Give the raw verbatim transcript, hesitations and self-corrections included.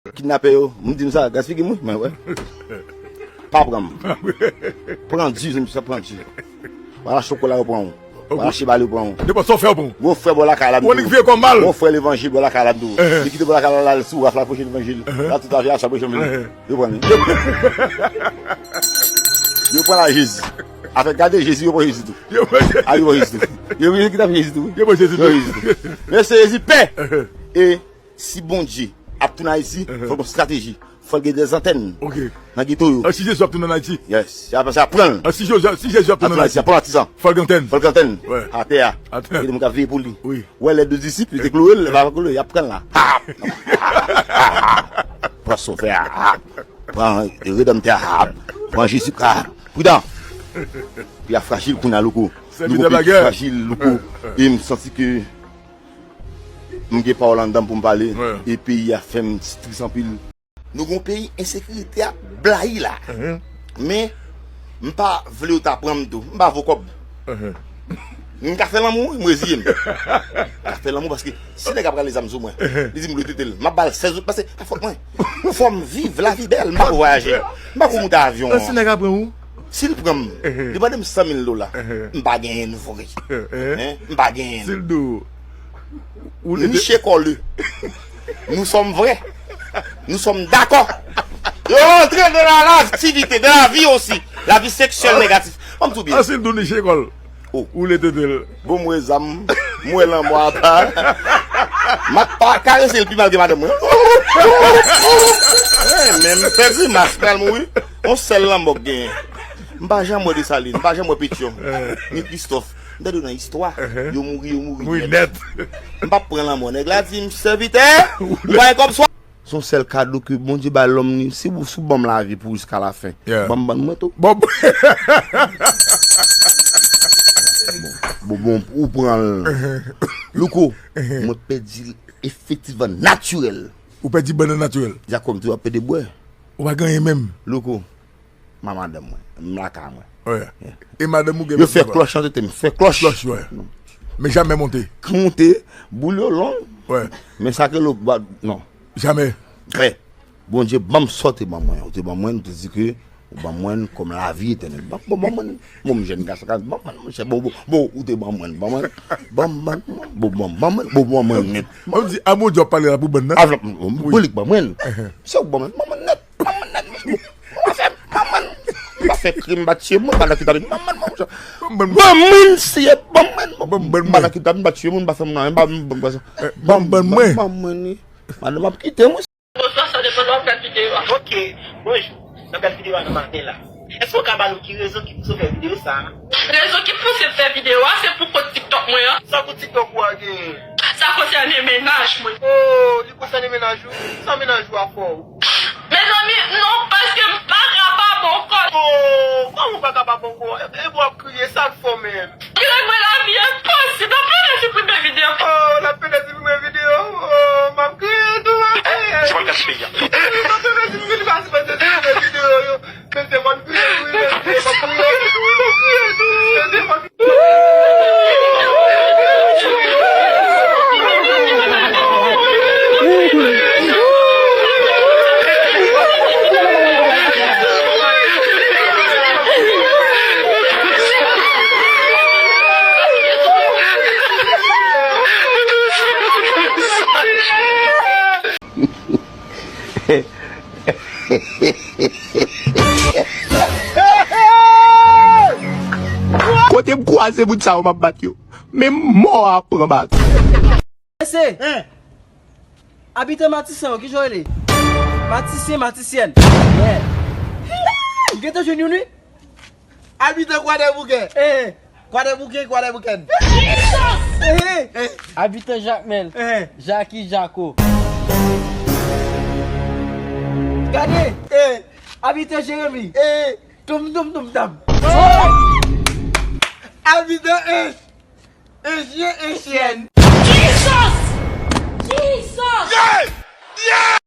Kidnapè yo, m di m sa, gras figi m wi, mwen wè. Pa pran m. Pran di, sa pran di. Wala chokola yo pran w. Wala chebal yo pran w. Nenpòt sa w fè yo pran w. Gwo frè bò lakay la m tou. Ou annik vye kò mal. Gwo frè levanjil bò lakay la m tou. Li kite bò lakay la, l al sou raf la, preche levanjil. La tout lavi a sa preche levanjil. Yo pran li. Yo pran la Jezi. Afè gade Jezi, yo pran Jezi tou. Yo pran Jezi. A yo pran Jezi tou. Yo pran Jezi tou. Yo pran Jezi tou. Men se Jezi pè. E Si Bondye ap tounen Ayiti, fò l gen yon estrateji. Fò l gen de antèn nan geto yo. Ah, si Jezi ap tounen Ayiti. Yes. Se ap, se ap pran l. Ah, si Jezi, si Jezi ap tounen Ayiti, fò l gen antèn. Fò l gen antèn. Atè a. Atè a. Gen moun k ap veye pou li. Wi. Ou wè lè douz disip, li te kloure l, li pa kloure, y ap pran l la. Pran sovè a. Pran redanmtè a. Pran Jezi a. Pridan. Peyi a frajil kounye a, louko. Louko, peyi ki frajil, louko. E m santi ke M gen pawòl anndan m pou m pale. E peyi a fè m tris anpil. Nou gon peyi ensekirite ap blayi la. Men, m pa vle yo ta pran m tou. M pa vo kòb. M ka fè lanmou, wi, m reziye m. M ka fè lanmou paske si nèg la prale zam sou mwen, li di m lwe tete l, m ap ba l sèz goud paske pa fòt mwen. Fò m viv, lavi bèl, m pa ko vwayaje. M pa ko moute avyon. Si nèg la pran ou? Si l pran m, li mande m san mil dola. M pa genyen l vre. M pa genyen l. Si l di w, ou niche kò li. Nous sommes vrais. Nous sommes d'accord. Yo rantre dans la, l'activité, dans la vie aussi. La vie sexuelle négative. Ban m tou byen. Ansi l tou niche kò l. Ou le tete l. Bon, mwen zam, mwen lanmò apa. M ap pa karese l pi mal ke madanm mwen. Men m fè grimas pral mouri. On sèl lanmò k genyen. M pa janm wè Desalin, m pa janm wè Petyon, ni Kristòf. M tande yo nan istwa. Yo mouri, yo mouri nèt. M p ap pran lanmò. Nèg la di m, sèvitè, ou pa gen kòb swa. Se yon sèl kado ke Bondye bay lòm ni, si w, si w ban m lavi pou jiska lafen, ban m bann mwen tou. Bon, bon, ou pran l. Louko, mwen pèdi l efektivman natirèl. Ou pèdi bann nan natirèl? Jakòb tou ap pede bwè. Ou pa gen anyen menm. Louko, Ma madanm mwen, m lakay mwen. Wi. E madanm ou gen... Yo fè klòch nan tete m, fè klòch. Klòch, wi. Men jamè monte. Monte, boul yo long. Wi. Men sa ke lo, non. Jamè. Klè. Bondye ban m sa w te ban mwen. Ou te ban mwen, ou te di ke ou ban mwen kòm lavi etènèl. Bon, bon, ban mwen. Bon, m jèn gason, ban mwen, monchè. Bon, bon, bon, ou te ban mwen, ban mwen. Ban mwen, bon, bon, ban mwen, bon, ban mwen nèt. Ou di, a Bondye w ap pale la pou bann nan? Avèk, bon, lik ban mwen. Se ou ban mwen, ban mwen nèt. Ban mwen nèt, m pa fè, ban mwen. M pa fè krim, m pa tiye moun, m pa nan kidnapin. Ban mwen, ban mwen. Ban mwen, siye, ban mwen. M pa nan kidnapin, m pa tiye moun, m pa fè moun anyen, m pa, m pa, ban mwen. Ban mwen, wi. Madanm ap kite m, wi. Bonswa, sa depann lè w ap gad videyo a. Ok, bonjou. N ap gad videyo a nan maten la. Èske w ka ba nou ki rezon ki pouse w fè videyo sa a? Rezon ki pouse m fè videyo a, se pou kont TikTok mwen an. Sa kont TikTok ou a genyen? Sa konsène mennaj mwen. Oh, li konsène mennaj ou? Sa mennaj ou a fè w? Mezanmi, non, paske m pa ka pa bon kòl. Oh, kòman w pa ka pa bon kòl? E, e w ap kriye, sa k fè w menm? Mwen, lavi enposib. L ap pede siprime videyo. Oh, l ap pede siprime videyo. Oh, m ap kriye tou. Ay, ay. Se pa l ka siprime. M ap pede siprime, li pa siprime videyo yo. Men se konn kriye wi, men se konn kriye wi, m ap kriye tou. Men se konn Kote m kwaze moun sa yo, m ap bat yo. Men mò a pran bal. Mesye, abitan Matisyen yo, kijan w rele? Matisyen, Matisyèn. Yeah. M gentan jwenn youn wi. Abitan Kwadèboukè. Eh, Kwadèboukè, Kwadèboukèn. Eh, eh. Abitan Jakmèl. Eh. Jaki, Jako. Gade. Eh. Abitan Jeremi. Eh. Toum, toum, toum, tam. Abitan Ench. Enchyen, enchyen. Jesus! Jesus! Yeah! Yeah!